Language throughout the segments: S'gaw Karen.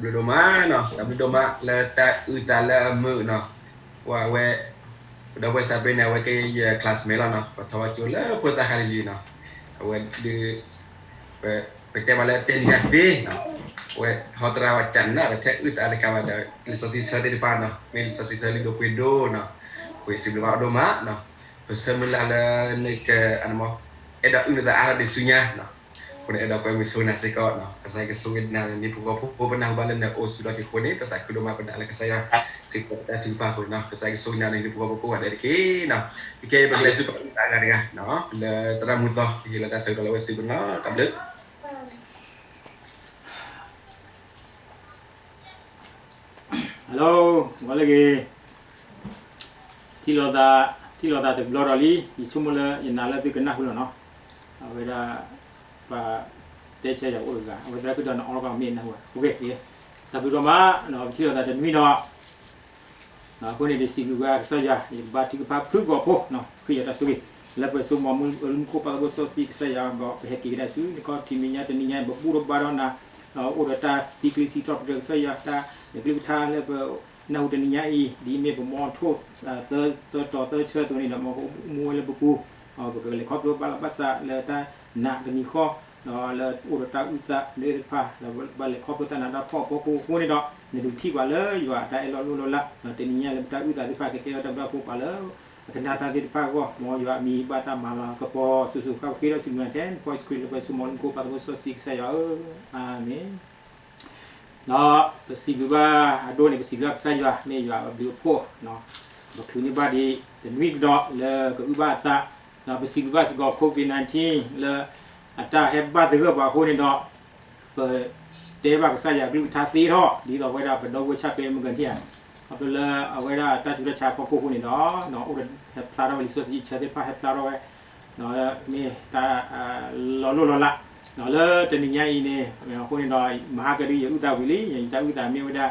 ဘျုးဒိၣ်မးနီၤ, တၢ်ဘျုးဒိၣ်မးလၢတၢ်အုၣ်သးလၢအမုာ်နီၤ, ပဝဲ ပဒီပုၢ်ဝဲၢ်စံးဘျုးန့ၣ် အဝဲကဲယ classmate လီၤနီၤ, ပထီၣ်ဘၣ်ကၠိလၢဖိသၣ်ဃါလံၤလံၤနီၤ, အဝဲဒုး ပ ပတဲဘၣ်လၢတဲနံၤညါသ့နီၤ, အဝဲဟီတရါဝဲကနၣ်ဒီးထဲအုၣ်သးတကးဘၣ်ဒီး လံာ်စီဆှံဆၢသ့ၣ်တဖၣ်နီၤ, မ့ၢ်လံာ်စီဆှံဆၢလံာ်ဒိၣ်ပှ့ၤဒိၣ်နီၤ, ပစံးဘျုးဘၣ်အီၤဒိၣ်မးနီၤ, ပဆၢမုၢ်လၢ်လၢနက အဲၣ်ဒိးအုၣ်နသးအါထီၣ်ဒံးဆူညါနီၤ, အဃိန့ၣ် အဲၣ်ဒိးကွဲမုာ်ဆိနၤစ့ၢ်ကီးနီၤ, ကစၢ်ယွၤကဆိၣ်ဂ့ၤနၤနံၤပူၤဃီဖိပနၢ်ဟူဘၣ်လၢနအိၣ်ဆူၣ်ထီၣ်က့ၤအဃိန့ၣ် ပသးခုဒိၣ်မး ပနာ်လၢကစၢ်ယွၤ စံးပတၢ်ထုကဖၣ်အဃိနီၤ, ကစၢ်ယွၤကဆိၣ်ဂ့ၤနၤနံၤပူၤဃီဖိကိးဂၤဒဲးတက့ၢ်နီၤ, ခဲအံၤပကလဲၤဆူပှၤအုၣ်သးအဂၤတဂၤနီၤ, လၢသရၣ်မုၣ်သီ ကဟ့ၣ်လီၤတၢ်ဆၢကတီၢ်လၢအဝဲစံးဘျုးနီၤ, တၢ်ဘျုး Hello, ဂီၤလၢအဂ့ၤ, ထံၣ်လိာ်သး, ထံၣ်လိာ်သးတဘျီဒီးလံ, ယဆိကမိၣ်လၢယနာ်လၢသုကနၢ်ဟူလီၤနီၤ, အဝဲဒၣ် ပှၤတဲဆၢယၤအိၣ်တဂၤ အဝဲသရၣ်ခုၣ်ဒီးနအီလီၤကီၢ်မ့ၢ်နၢ်ဟူ, တၢ်ဘျုးဒိၣ်မး, ပထံၣ်လိာ်သးတနွံဒီး အဃိန့ၣ် ယစံးဘျုးဘၣ်ကစၢ်ယွၤ ယကဘါထုကဖၣ်ဖုၣ်ကိာ်ဖိနီၤ, ခရံာ်ယွၤတၢ်ဆိၣ်ဂ့ၤ လၢပှဲၤစိမီၤမုၢ်လၢမူခိၣ်ပၢ်သးဘိစီဆှံကစၢ်ယွၤ ဒီးပဟဲက့ၤကဒါဆူ နခီၣ်ထံးမဲာ်ညါတနံၤညါအံၤ ပဘူၣ်ထီၣ်ဘါထီၣ်နၤ, အိၣ်ဒီးတၢ်သံကျ့စံးထီၣ်ပတြၢၤကစၢ်ယွၤ တၢ်နကလုၢ်ကထါလၢပနၢ်ဟူတနံၤညါအံၤ ဒ်အမ့ၢ်ပမီထိၣ် သၢတီၤသၢဆၢအသိးန့ၣ်ဒီး မ်ကအိၣ်မူဝဲလၢပပူၤ, ပကလဲၤခီဖျိဘၣ်လီၤဘၣ်စးလၢတၢ်နာ်တနံၤဃီ ဒီးလၢအိၣ်ဒီးတၢ်အုၣ်သးသ့ၣ်တဖၣ် ဒီးဘၣ်လဲၤခီဖျိတၢ်နးတၢ်ဖှီၣ်အဖီခိၣ်အဃိန့ၣ်ဒီး နဒုးထံၣ်ပှၤလၢယွၤအတၢ်အဲၣ်လီၤလိၣ်လီၤလး, ဒီးတနံၤညါလၢပတၢ်အုၣ်သးသ့ၣ်တဖၣ် ကကဲထီၣ်တၢ်ဘျုးတၢ်ဖှိၣ်ပှၤလၢ အကနၣ်တၢ်သ့ၣ်တဖၣ်အဂီၢ်, မ်ယွၤအမံၤဘၣ်တၢ်မၤလၤကပီၤ ဆူၣ်ဆူၣ်ဃၣ်ဃၣ်ဃ့ထီၣ်ဆူမဲာ်ညါထဲ နခီၣ်ယ့ၣ်ၡူးခရံာ်လၢပှဲၤစိမီၤလၢမူခိၣ်ပၢ်သးဘိစီဆှံကစၢ်ယွၤဧၢ, အၤမ့ၣ်. ဒီးပစံးဘျုးဘၣ်အဒိန့ၣ် ပစံးဘျုးကစၢ်ယွၤ မ့ၢ်ယွၤအဘျုးအဖှိၣ်, ပချုးန့ၢ်ဘၣ်ဒံးတနွံကဒီးလၢကအုၣ်ဘၣ်အသး, ဒီးပစံးဘျုးဘၣ်စ့ၢ်ကီး COVID nineteen လၢအတၢ်ဟဲဘၣ်သဂၢၢ်ပှၤအဃိန့ၣ်ဒီး ပတဲဘၣ်ကစၢ်ယွၤကလုၢ်ကထါသ့ထီၣ် ဒ်သိးအဝဲဒၣ်ပဒီပုၢ်ဝဲၢ်ဆၣ်ဖဲမုၢ်ဂၤန့ၣ်ဧါ, ခီဖျိလၢအဝဲဒၣ်တၢ်ဆူးတၢ်ဆါအဖီခိၣ်အဃိန့ၣ်ဒီး အိၣ်ဒီးဟဲဖျါထီၣ်ဝဲလံာ်စီဆှံဆၢသ့ၣ်တဖၣ်ဟဲဖျါထီၣ်ဝဲ မ့ၢ်တၢ်လီၤလိၢ်လီၤလး, လၢတနံၤညါအံၤန့ၣ် အဃိန့ၣ်ဒီး မဟါကဒုးယအုၣ်သးဝံၤလံ, ယတၢ်အုၣ်သးမ့ၢ်ဝဲဒၣ်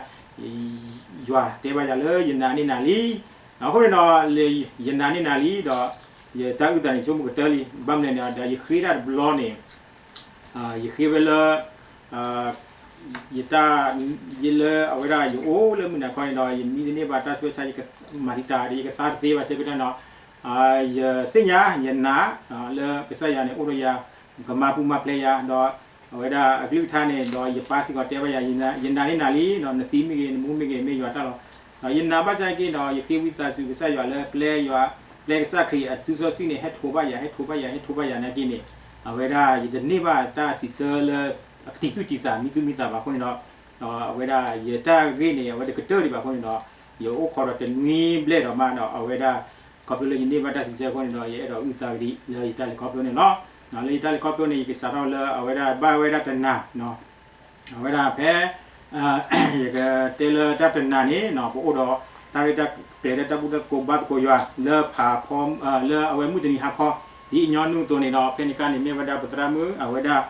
ယွၤတဲဘၣ်ယၤလၢယနာ်န့ၢ်နၤလံ, အဃိန့ၣ်ဒီး ယနာ်န့ၢ်နၤလံဒီး ယတၢ်အုၣ်သးန့ၣ် ဆိကမိၣ်ကတၢၢ်လံ, ဘၣ်မနုၤန့ၣ်ဒီး ယဃ့တၢ်တဘျီန့ၣ် ယဃ့ဝဲလၢ ယတၢ် ယလၢအဝဲဒၣ်ယအိၣ်လၢမုၢ်နၤခီန့ၣ်ဒီး ယမံတန့ၢ်ဘၣ်တၢ်ဆူးတၢ်ဆါ ယကမၤတံာ်တာ်ဒီး ယကသါတသ့ဘၣ်ဆၢကတီၢ်ဒီး ယသ့ၣ်ညါ ယနာ် လၢကစၢ်ယွၤန့ၣ် အိၣ်ဒီးယၤ ကမၤပူၤမၤဖျဲးယၤ ဒီးအဝဲဒၣ်အကလုၢ်ကထါန့ၣ် ဒီးယပၢ်စ့ၢ်ကီးတဲဘၣ်ယၤ ယနာ်န့ၢ်နၤလံ, နသံမ့ၢ်ဂ့ၤ နမူမ့ၢ်ဂ့ၤ မ့ၢ်ယွၤတၢ်လီၤ. ဒီးယနာ်ဘၣ်ဆၣ်က့ဒီး ယဃ့ဝံသးစူၤကစၢ်ယွၤလၢပျဲယွၤ ပျဲကစၢ်ခရံာ်အစုစီဆှံန့ၣ် ဟဲထိးဘၣ်ယၤ ဟဲထိးဘၣ်ယၤ ဟဲထိးဘၣ်ယၤနာ်က့န့ၣ် အဝဲဒၣ်ယတန့ၢ်ဘၣ်တၢ်စံးဆၢလၢ အကတံာ်သူၣ်တံာ်သး မံသူၣ်မံသးဘၣ်အဃိန့ၣ်ဒီး ဒီးအဝဲဒၣ်ယတၢ်ဂ့ၢ်န့ၣ် အဝဲတကတၢၢ်ဒံးဘၣ်အဃိန့ၣ်ဒီး ယအိၣ်ခိးဒီးတနွံဘျဲၣ်ဒီးမးဒီး အဝဲဒၣ် ခီဖျိလၢယန့ၢ်ဘၣ်တၢ်စံးဆၢအဃိန့ၣ်ဒီး ယအဲၣ်ဒိးအုၣ်သးကဒံးလၢယတၢ်လဲၤခီဖျိန့ၣ်လီၤ. လၢယတၢ်လဲၤခီဖျိန့ၣ် ယကစးထီၣ်လၢအဝဲဒၣ်ဘၣ်ဝဲဒၣ်တနၤ အဝဲဒၣ်ဖဲ ယကတဲလၢတၢ်တနၤန့ၣ် ပအိၣ်ဒီးတၢ်ရဲၣ်တၢ်ကျဲၤ တၢ်ဘူၣ်တၢ်သကိးဘါသကိးယွၤ လၢဖးဖီ လၢအဝဲမုၢ်တနံၤဟါခီ ဒ်အညီနုၢ်အသိးန့ၣ်ဒီး ဖဲန့ၣ်အခါန့ၣ် မ့ၢ်ဝဲဒၣ်ပသရၣ်မုၣ် အဝဲဒၣ်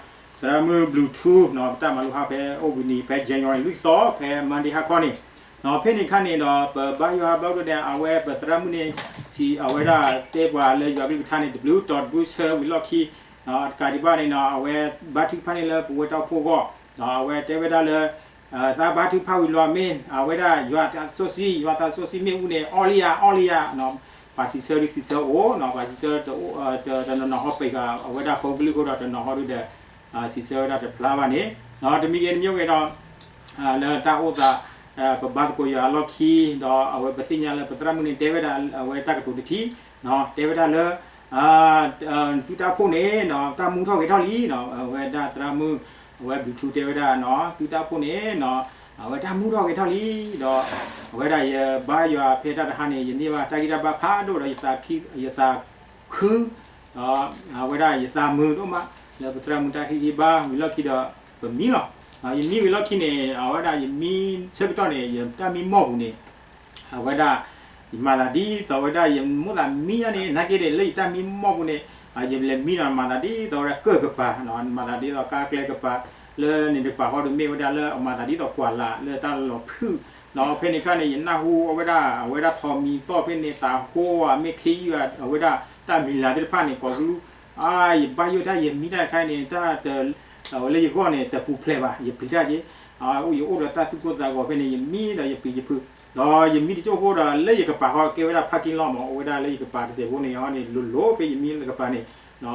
သရၣ်မုၣ် Blue Two ပတၢ်မၤလိဟါဖဲအိၣ်ဘှံးနံၤ ဖဲ January လွံၢ်သီ ဖဲ Monday ဟါခီန့ၣ် ဖဲန့ၣ်အခါန့ၣ်ဒီး ပဘါယွၤဘျီဒိၣ်ဒဲး အဝဲပသရၣ်မုၣ်န့ၣ် စံးအဝဲဒၣ်တဲပှၤလၢယွၤကလုၢ်ကထါန့ၣ် တဘျုးတီၤတဘျုးဆၢဝံၤလီၢ်ခံ တကးဒံးဘၣ်န့ၣ်ဒီး အဝဲဘါထုကဖၣ်န့ၣ်လၢပဝဲတၢ်အိၣ်ဖှိၣ်အဂီၢ် ဒီးအဝဲတဲဝဲဒၣ်လၢ သးဘါထုကဖၣ်ဝံၤလီၤမ့ၢ် အဝဲဒၣ်ယွၤသးစီဆှံ ယွၤသးစီဆှံမ့ၣ်အူန့ၣ် အီၣ်လံယၤ အီၣ်လံယၤ ပှၤစံးဆၢဒုးစံးဆၢအိၣ် ပှၤစံးဆၢတနီၤနီၤဟီပံးဃာ် အဝဲဒၣ် phone ကလုၢ်အဃိဒီး တနီၤဟီဒုးဒီး စံးဆၢဝဲဒၣ်တဖျါဘၣ်န့ၣ် တမံၤဂ့ၤတမံၤဂ့ၤဒီး လၢတၢ်အိၣ်သး ပဘါသကိးယွၤအလီၢ်ခံ ဒီးအဝဲပသ့ၣ်ညါလၢပသရၣ်မုၣ်န့ၣ် တဲဝဲဒၣ်အဝဲတၢ်ကတိၤတထံၣ် တဲဝဲဒၣ်လၢ သုတၢ်အိၣ်ဖှိၣ်န့ၣ် တၢ်မူထီၣ်ဂဲၤထီၣ်လံ အဝဲဒၣ်သရၣ်မုၣ် အဝဲ Blue Two တဲဝဲဒၣ် သုတၢ်အိၣ်ဖှိၣ်န့ၣ် အဝဲတၢ်မူထီၣ်ဂဲၤထီၣ်လံ ဒီး အဝဲဒၣ်ယဘါယွၤဖဲတၢ်တဟါန့ၣ် ယန့ၢ်ဘၣ်တၢ်ဂံၢ်တၢ်ဘါဖးဒိၣ်ဒီး ယသးခု ဒီးအဝဲဒၣ်ယသးမုာ်ဒိၣ်မး လၢပသရၣ်မုၣ်တၢ်ဟ့ၣ်ဂံၢ်ဘါဝံၤလီၢ်ခံဒီး ပမံလီၤ. ယမံဝံၤလီၢ်ခံန့ၣ် အဝဲဒၣ်ယမံဆၢကတီၢ်န့ၣ် ယတၢ်မံမီၢ်ပူၤန့ၣ် အဝဲဒၣ် ယမၤသးဒ်သိးဝဲဒၣ် ယမိၣ်သးမံညါန့ၣ် နာ်က့ဒီး လၢယတၢ်မံမီၢ်ပူၤန့ၣ် ယလဲၤမံဒီး မၤသးဒ်သိးဝဲဒၣ်ကၢၢ်ကပၤ မၤသးဒ်သိးကါကျဲကပၤ လၢန့ၣ်တကပၤဃီဒီးမ့ၢ်ဝဲဒၣ်လၢအမၤသးဒ်သိးကွၢ်လၢ်လၢတၢ်လီၤဖုၣ် ဒီးဖဲန့ၣ်အခါန့ၣ် ယနၢ်ဟူအဝဲဒၣ် အဝဲဒၣ်ထိးမံၤသီၣ်ဖဲန့ၣ် သးဟိဝဲမ့ၢ်ခ့ယုၢ် အဝဲဒၣ်တၢ်မံၤလၤသ့ၣ်တဖၣ်န့ၣ် ကိးကလူး အါ ယဘၣ်ယိၣ်တၢ်ယမံတၢ်တခါန့ၣ် တၢ် အဝဲလၢယဂီၢ်န့ၣ် တပူၤဖျဲးဘၣ် ယပျံၤတၢ်က့ၤ ယအိၣ်ဒီးတၢ်သူၣ်ကိၢ်သးဂီၤဖဲန့ၣ် ယမံဒီးယပျံၤယဖုး, ဒီးယမံတစိၢ်ဖိဒီး လၢယကပၤဃီကဲဝဲဒၣ် parking lot မး, အိၣ်ဝဲဒၣ်လၢယကပၤတစဲးဖိန့ၣ်ဟီန့ၣ် လိၤလိၤဖဲယမံလၢကပၤန့ၣ်,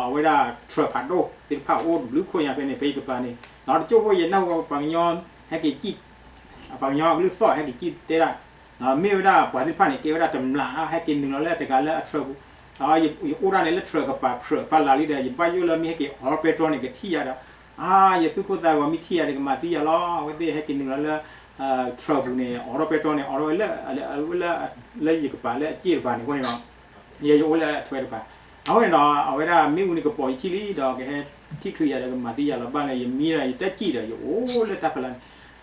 အဝဲဒၣ် truck ဖးဒိၣ်သ့ၣ်တဖၣ်အိၣ်တဘျုးခိၣ်ညါဖဲန့ၣ် ဖဲယကပၤန့ၣ်, ဒီးတစိၢ်ဖိယနၢ်ဟူပှၤကညီ ဟဲက့ၤစံၣ် ပှၤကညီအကလုၢ်သီၣ်ဟဲက့ၤစံၣ်တဲဒၣ်, မ့ၢ်ဝဲဒၣ်ပှၤသ့ၣ်တဖၣ်န့ၣ် ကဲဝဲဒၣ်တမျး ဟဲက့ၤနုာ်လီၤလၢတဂၤလၢအ truck ပူၤ, ဒီးယအိၣ်ဒၣ်န့ၣ်လၢ truck ကပၤ truck ဖီလာ်လံဒီး ယဘၣ်ယိၣ်လၢမ့ၢ်ဟဲက့ၤအိးထီၣ်ပဲတြီန့ၣ် ကထံၣ်ယၤဒီး, အါ ယသူၣ်ကိၢ်သးဂီၤ မ့ၢ်ထံၣ်ယၤဒီးကမၤသံယၤလီၤ. အဝဲသ့ၣ်ဟဲက့ၤနုာ်လီၤလၢ truck ပူၤန့ၣ် အိးထီၣ်ပဲတြီန့ၣ် အိးထီၣ်ဝဲလၢ လၢယကပၤလၢအစ့ၣ်တပၤန့ၣ်အဃိန့ၣ်ဒီး ယဲယအိၣ်လၢအထွဲတပၤ, အဃိန့ၣ်ဒီး အဝဲဒၣ်မ့ၣ်အူန့ၣ်ကပိာ်ယထံၣ်လံဒီး ကဟဲထံၣ်ချုးယၤဒီးကမၤသံယၤလီၤ. ဘၣ်လၢယမံဒီး ယတစံၣ်ဒီး ယအိၣ်လၢတၢ်ဖီလာ်န့ၣ်,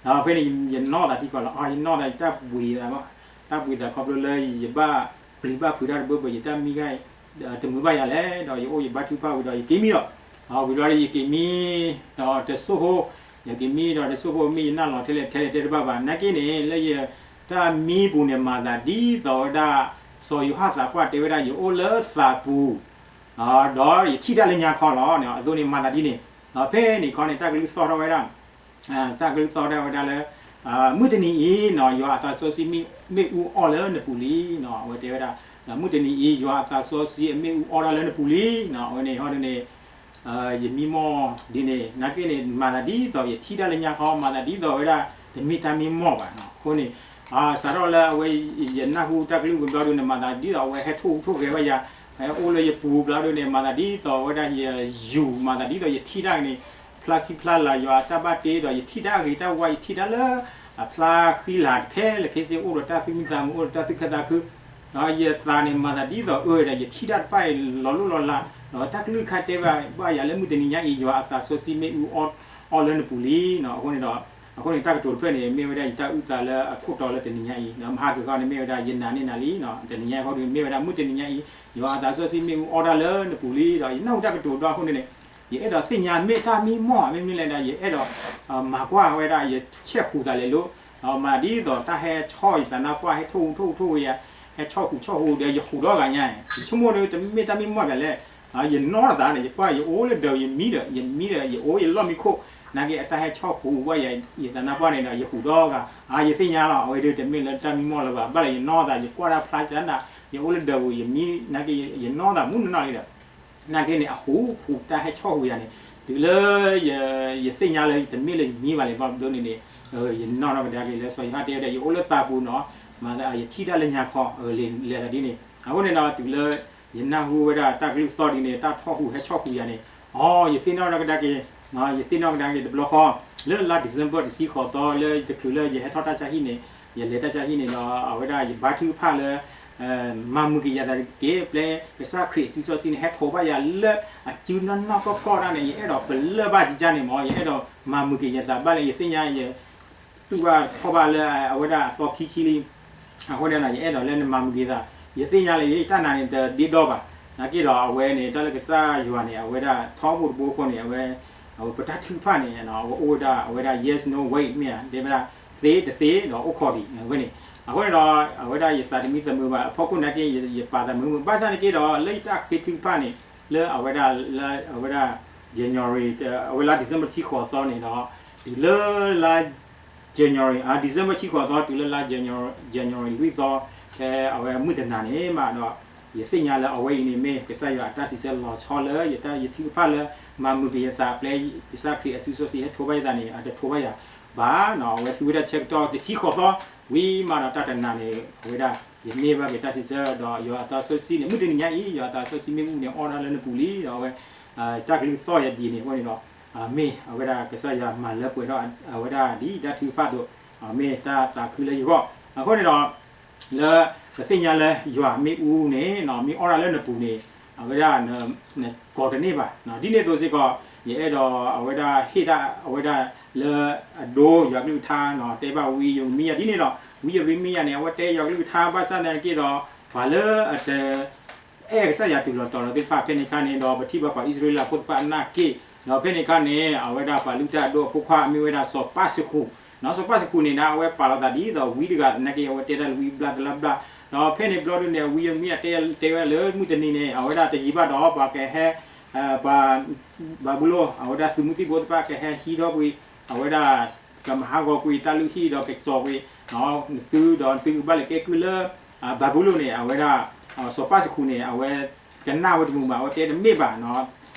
ဒီးဖဲန့ၣ် ယနီၢ်သးထံကီၢ်လီၤ. အါ ယနီၢ်သး ယတၢ်ဘှံးသး, တၢ်ဘှံးသးခီဖျိလၢယဘၣ်ပျံၤဘၣ်ဖုးတၢ်တဘၢဘၢ ယတၢ်မံဂၤ တမုာ်ဘၣ်ယၤလဲၣ်, ဒီးယအိၣ်ယဘါထုကဖၣ်ဝံၤဒီးယက့ၤမံဒီး, ဝံၤဘျီဒီးယက့ၤမံ ဒီးတစိၢ်ဖိ, ယက့ၤမံဒီးတစိၢ်ဖိ မ့ၢ်ယနၢ်လီၤထဲလဲၣ်ထဲလဲၣ်တဲတဘၣ်ဘၣ်. နာ်က့န့ၣ် လၢယတၢ်မံပူၤန့ၣ် မၤသးဒ်သိးဝဲဒၣ် စီၤယိၤဟၣ်သးပှၢ်တဲဝဲဒၣ် ယအိၣ်လၢသးပူၤ ဒီးယထံၣ်တၢ်လၢညါခီလီၤ. အသိးန့ၣ်မၤသးဒ်န့ၣ်, ဖဲန့ၣ်ခီန့ၣ် တၢ်ကလုၢ်သီၣ်ထီၣ်ဝဲဒၣ် တၢ်ကလုၢ်သီၣ်ထီၣ်ဝဲဒၣ်လၢ မုၢ်တနံၤအံၤနီၤ ယွၤအသးစီဆှံမ့ၣ်အူအီၣ်လၢနပူၤလံနီၤ. အဝဲတဲဝဲဒၣ် မုၢ်တနံၤအံၤ ယွၤအသးစီဆှံအမ့ၣ်အူအီၣ်တၢ်လၢနပူၤလံနီၤ. အဝဲန့ၣ်ဟီဒ်န့ၣ် ယမံမီၢ်ဒ်န့ၣ် နာ်က့န့ၣ် မၤသးဒ်သိးယထံၣ်တၢ်လၢညါခီ မၤသးဒ်သိးဝဲဒၣ် တမ့ၢ်တၢ်မံမီၢ်ဘၣ်နီၤ. အဃိန့ၣ် စးထီၣ်လၢအဝဲ ယနၢ်ဟူတၢ်ကလုၢ်ဝံၤဘျီဒ်န့ၣ် မၤသးဒ်သိးအဝဲဟဲထိၣ်ဟူးထိၣ်ဂဲၤဘၣ်ယၤ, ဟဲအိၣ်လၢယပူၤဘျီဒ်န့ၣ် မၤသးဒ်သိးဝဲဒၣ်ယယူၤ မၤသးဒ်သိးယထံၣ်တၢ်န့ၣ် ဖျါခံဖျါလၤ ယွၤအတၢ်ဘၣ်တ့ဒီး ယထံၣ်တၢ်ဂ့ၤတၢ်ဝါ ယထံၣ်တၢ်လၢ အဖျါဃံလၤခဲလၢာ်ခဲဆ့ အိၣ်ဒီးတၢ်သူၣ်မံသးမုာ် အိၣ်ဒီးတၢ်သူၣ်ခုသးခု, ဒီးယသးန့ၣ် မၤသးဒ်သိးအၢဒီး ယထံၣ်တၢ်တဖၣ်အံၤလီၤလိၣ်လီၤလး, ဒီးတၢ်ကလုၢ်တခါတဲဘၣ်ယၤလၢမုၢ်တနံၤညါအံၤ ယွၤအသးစီဆှံမ့ၣ်အူအီၣ်လၢနပူၤလံနီၤ. အဃိန့ၣ်ဒီး အဃိန့ၣ် တၢ်ကတိၤတဖျၢၣ်န့ၣ် မ့ၢ်ဝဲဒၣ်ယတၢ်အုၣ်သးလၢအခိၣ်တီလၢတနံၤညါအံၤ, ဒီးမဟါကဂီန့ၣ် မ့ၢ်ဝဲဒၣ်ယနာ်န့ၢ်နၤလံနီၤ. တနံၤညါအံၤအဃိဒီး မ့ၢ်ဝဲဒၣ်မုၢ်တနံၤညါအံၤ ယွၤအသးစီဆှံမ့ၣ်အူအီၣ်တၢ်လၢနပူၤလံဒီး ယနၢ်ဟူတၢ်ကတိၤဒီးအဃိန့ၣ်န့ၣ် ယအဲၣ်ဒိးသ့ၣ်ညါမ့ၢ်တၢ်မံမီၢ်ဧါ မ့မ့ၢ်လဲၣ်ဒီး ယအဲၣ်ဒိး မၤကွၢ်ဝဲဒၣ် ယဆဲးဃုာ်သးလဲၤလိၤ, ဒီးမၤသးဒ်သိးတၢ်ဟဲဆီၣ်ယသးနါပှၢ် ဟဲထိၣ်ဟူးထိၣ်ဟူးထိၣ်ဝဲယၤ, ဟဲဆီၣ်ဃုာ်ဆီၣ်ဟူးဒီး ယဃုာ်ဒီဂၤညါ, ယဆိကမိၣ်ဒီး တမ့ၢ်တၢ်မံမီၢ်ဘၣ်လဲၣ်. ယနီၢ်သးန့ၣ် ယကွၢ် ယအိၣ်လၢဒၢး ယမံဒီး ယမံဒီး ယအိၣ်ယလီၢ်မံခိၣ်, နာ်က့အတၢ်ဟဲဆီၣ်ဃုာ်ဘၣ်ယၤ ယသးနါပှၢ်န့ၣ်ဒီး ယဃုာ်ဒီဂၤ, အါ ယသ့ၣ်ညါလီၤ အဝဲဒၣ်တမ့ၢ်လၢတၢ်မံမီၢ်လၢၤဘၣ်. ဘၣ်လၢယနီၢ်သး ယကွၢ်တၢ်ဖျါစၢ်နၤ, ယအိၣ်လၢဒၢးပူၤ ယမံ နာ်က့ယနီၢ်သးမုၢ်နီၢ်နီၢ်လံဒီး နာ်က့န့ၣ် အဃုာ်ဃုာ်တၢ်ဟဲဆီၣ်ဃုာ်ယၤန့ၣ် တုၤလၢ ယသ့ၣ်ညါလၢတမ့ၢ်လၢယမံဘၣ်လၢၤဘၣ်ဘျီန့ၣ်န့ၣ် ယနီၢ်နီၢ်ကဒါက့ၤလၢစီၤယိၤဟၣ်တဲဝဲဒၣ် ယအိၣ်လၢသးပူၤနီၤ, မၤသးယထံၣ်တၢ်လၢညါခီ လဲၤသးဒ်န့ၣ်. အဃိန့ၣ်ဒီး တုၤလၢ ယနၢ်ဟူဝဲဒၣ်တၢ်ကလုၢ်သီၣ်ဒ်န့ၣ် တၢ်ထီၣ်ဟူးဟဲဆီၣ်ဃုာ်ယၤန့ၣ်, အိ ယသ့ၣ်နီၣ်ထီၣ်ကဒါက့ၤ ယသ့ၣ်နီၣ်ကဒါက့ၤတဘျီဃီ လၢလါ December တဆံဃိးသီ လၢတချုးလၢယဟဲထီၣ်တၢ်ဆါဟံၣ်န့ၣ်, ယလဲၤတၢ်ဆါဟံၣ်န့ၣ်ဒီး အဝဲဒၣ်ယဘါထုကဖၣ်လၢ မၤမုာ်က့ၤယသးတက့ၢ် ပျဲကစၢ်ခရံာ်အစုစီဆှံန့ၣ် ဟဲထီၣ်ဘၣ်ယၤလၢအစုနီၢ်နီၢ်ကီၢ်ကီၢ်ဒၣ်န့ၣ် ယအဲၣ်ဒိးပလၢၢ်ဘၣ်ယကါန့ၣ်မး ယအဲၣ်ဒိးမၤမုာ်က့ၤယသးဘၣ်လၢယသ့ၣ်ညါယ တူၢ်ဘၣ်ထီၣ်ဘၣ်လၢအဝဲဒၣ်အသီခံဆံလံ. အဃိန့ၣ်ဒီး ယအဲၣ်ဒိးလၢနမၤမုာ်က့ၤသး, ယသ့ၣ်ညါလၢယတၢ်နာ်န့ၣ် တဒ့ဒီဘၣ်. နာ်က့ဒီးအဝဲန့ၣ် တၢ်လၢကစၢ်ယွၤန့ၣ် အဝဲဒၣ်ထီဘိတဘိအဃိန့ၣ် အဝဲ ပတၢ်ထုကဖၣ်န့ၣ် အဝဲအိၣ်ဝဲဒၣ် အဝဲဒၣ် yes no wait မ့ၢ်ဧါ တဲဝဲဒၣ် သ့တသ့ဒီးအိၣ်ခိးဒံးဝဲန့ၣ်. အဃိန့ၣ်ဒီး အဝဲဒၣ်ယသးတမံသးမုာ်ဘၣ် အဖီခိၣ်နာ်က့ ယပာ်သးမုာ်မုာ် ဘၣ်ဆၣ်နာ်က့ဒီး လၢယတၢ်ဃ့ထုကဖၣ်န့ၣ် လၢအဝဲဒၣ် လၢအဝဲဒၣ် January အဝဲလါ December တဆံဃိးသီန့ၣ်ဒီး တုၤလၢလါ January, December တဆံဃိးသီ တုၤလၢလါ January လွံၢ်သီ ဖဲအဝဲမုၢ်တနၤန့ၣ်မးဒီး ယသ့ၣ်ညါလၢအဝဲအံၤန့ၣ်မ့ၢ်ကစၢ်ယွၤအတၢ်စံးဆၢလီၤဆီလၢယတၢ်ယထုကဖၣ်လၢ မၤမုာ်က့ၤယသး ပျဲကစၢ်ခရံာ်အစုစီဆှံဟဲထီၣ်ဘၣ်ယသးန့ၣ် အတထီၣ်ဘၣ်ယၤဘၣ်နီၤ. အဝဲသူဝဲဒၣ်ဆၢကတီၢ်တဆံဃိးသီ ဝံၤမးဒီးတၢ်တနၤန့ၣ် အဝဲဒၣ် ယန့ၢ်ဘၣ်က့ၤတၢ်စံးဆၢဒီးယွၤအသးစီဆှံန့ၣ် မုၢ်တနံၤညါအံၤ ယွၤအသးစီဆှံမ့ၣ်အူန့ၣ် အီၣ်ဒၣ်လၢနပူၤလံဒီးအဝဲ တၢ်ကလုၢ်သီၣ်ယၤဒ်န့ၣ်အဃိန့ၣ်ဒီး မ့ၢ်အဝဲဒၣ်ကစၢ်ယွၤမၤလၢပှဲၤထီၣ်အဝဲဒၣ်ဒ်တၢ်ထုကဖၣ်အသိး မ့ၢ်တၢ်သးခုလၢယဂီၢ်. အဃိန့ၣ်ဒီး လၢပသ့ၣ်ညါလၢယွၤမ့ၣ်အူန့ၣ် မ့ၢ်အီၣ်ဒၣ်လၢနပူၤန့ၣ် အဝဲဒၣ် နကိးတန့ၢ်ဘၣ်. ဒ်န့ၣ်အသိးစ့ၢ်ကီး ယအဲၣ်ဒိးအဝဲဒၣ်ဟ့ၣ်တၢ်အဝဲဒၣ်လၢအဒိ ယွၤကလုၢ်ကထါ တဲဘၣ်ဝံယရမံယၤဒ်န့ၣ်ဒီး ဝံယရမံယၤန့ၣ် အဝဲတဲယွၤကလုၢ်ကထါ ဘၣ်ဆၣ်သနာ်က့ဒီး ပှၤလၢအတ အဲၣ်ကစၢ်ယွၤတုၤလီၤတီၤလီၤသ့ၣ်တဖၣ်ဖဲန့ၣ်အခါန့ၣ်ဒီး ပထံၣ်ဘၣ်ပှၤအံၣ်စရ့လးဖိသ့ၣ်တဖၣ်အနၢ်က့ၢ်, ဒီးဖဲန့ၣ်အခါန့ၣ် အဝဲဒၣ်ပှၤလုၢ်တၢ်အဒိၣ်အဖိခွါမ့ၢ်ဝဲဒၣ်စီၤပၤစဃူး, စီၤပၤစဃူးန့ၣ်ဒီး အဝဲပာ်လီၤသးဒ်သိးဝံတဂၤသနာ်က့ အဝဲတဲတၢ်လၢဝံဘျါတလါဘျါ, ဒီးဖဲန့ၣ်ဘျီဒ်န့ၣ် ဝံယမံအတဲတဲဝဲလၢမုၢ်တနံၤန့ၣ် အဝဲဒၣ်တယံာ်ဘၣ်ဒီး ပှၤကဟဲ ပှၤ ဘၤဘူလိၣ် အဝဲဒၣ်သုးမုၢ်သံၣ်ဘိသ့ၣ်တဖၣ်ကဟဲဟံးထီၣ်ကွံာ် အဝဲဒၣ် ကမၤဟးဂီၤကွံာ်တၢ်လုၢ်ဟံၣ်ဒီးကစီၤကွံာ် နသုဒီးနသုကဘၣ်လဲၤကဲကုၢ်လၢ ဘၤဘူလိၣ်န့ၣ် အဝဲဒၣ် စီၤပၢ်စဃူၤန့ၣ် အဝဲကနၣ်ဝဲတမုာ်ဘၣ်, အဝဲတဲတမ့ၢ်ဘၣ်,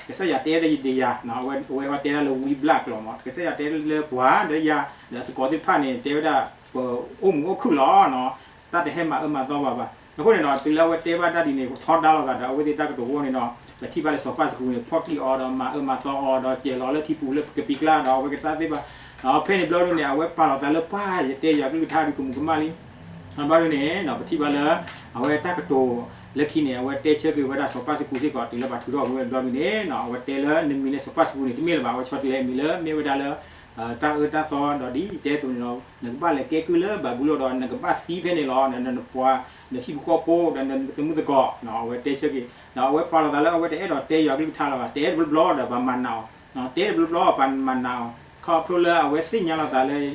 ကစၢ်ယွၤတဲဒၣ်ယၤ, အဝဲဟဲတဲဒၣ်လၢဝံဘျၣ်ကျိာ်မး, ကစၢ်ယွၤတဲလၢပှၤဒီးယၤ ဒီးအသကိးသ့ၣ်တဖၣ်န့ၣ် တဲဝဲဒၣ် ပအိၣ်မုာ်အိၣ်ခုၣ်လီၤ, တၢ်တဟဲမၤအၢမၤသီဘၣ်ဘၣ်. အဃိန့ၣ်ဒီး တုၤလၢအဝဲတဲဘၣ်တၢ်ဒ်န့ၣ် ထီဒါလိာ်သးဒီး အဝဲသ့ၣ်တၢ်ကတိၤအဂီၢ်န့ၣ်ဒီး ပထံၣ်ဘၣ်လၢစီၤပၢ်စဃူၤန့ၣ် ဖီၣ်တံၢ်အီၤဒီးမၤအၢမၤသီအီၤဒီး ကဲၤလီၤလၢထံပူၤလၢကပံၤကျါဒီး အဝဲကသးသ့ၣ်ဘၣ် ဖဲန့ၣ်ဘျီဒ်န့ၣ် အဝဲပာ်လီၤသးလၢပှၤ ယတဲယွၤကလုၢ်ကထါဒ်ကမူၤကမၣ်လံ. ဘျီဒ်န့ၣ် ပထံၣ်ဘၣ်လၢ အဝဲတၢ်ကတိၤလၢခံန့ၣ် အဝဲတဲဆၢက့ၤဝဲဒၣ်စီၤပၢ်စဃူၤစ့ၢ်ကီး တုၤလၢပှၤထုးထီၣ်ဝဲဘျီဒ်န့ၣ် အဝဲတဲလၢနမံၤလၢစီၤပၢ်စဃူၤန့ၣ် တမ့ၢ်လၢၤဘၣ်, အဝဲဆီတလဲအမံၤလၢမ့ၢ်ဝဲဒၣ်လၢ တၢ်အၢတၢ်သီဒီးဒ်ယတဲအသိးန့ၣ်ဒီး နကဘၣ်လဲၤကဲကုၢ်လၢဘၤဘူလိၣ်ဒီး နကဘၣ်သံဖဲန့ၣ်လီၤ, နပှၤ နဟံၣ်ဖိဃီဖိ ဒီးနသမုၢ်သကိး အဝဲတဲဆၢက့ၤ ဒီးအဝဲပာ်လီၤသးလၢအဝဲတအဲၣ်ဒိးတဲယွၤကလုၢ်ကထါလၢၤဘၣ်, တဲတဘျီဘျီဒီးပှၤမၤနးအီၤ, တဲတဘျီဘျီပှၤမၤနးအီၤ, ခီဖျိလၢအဝဲသ့ၣ်ညါလီၤသးလၢ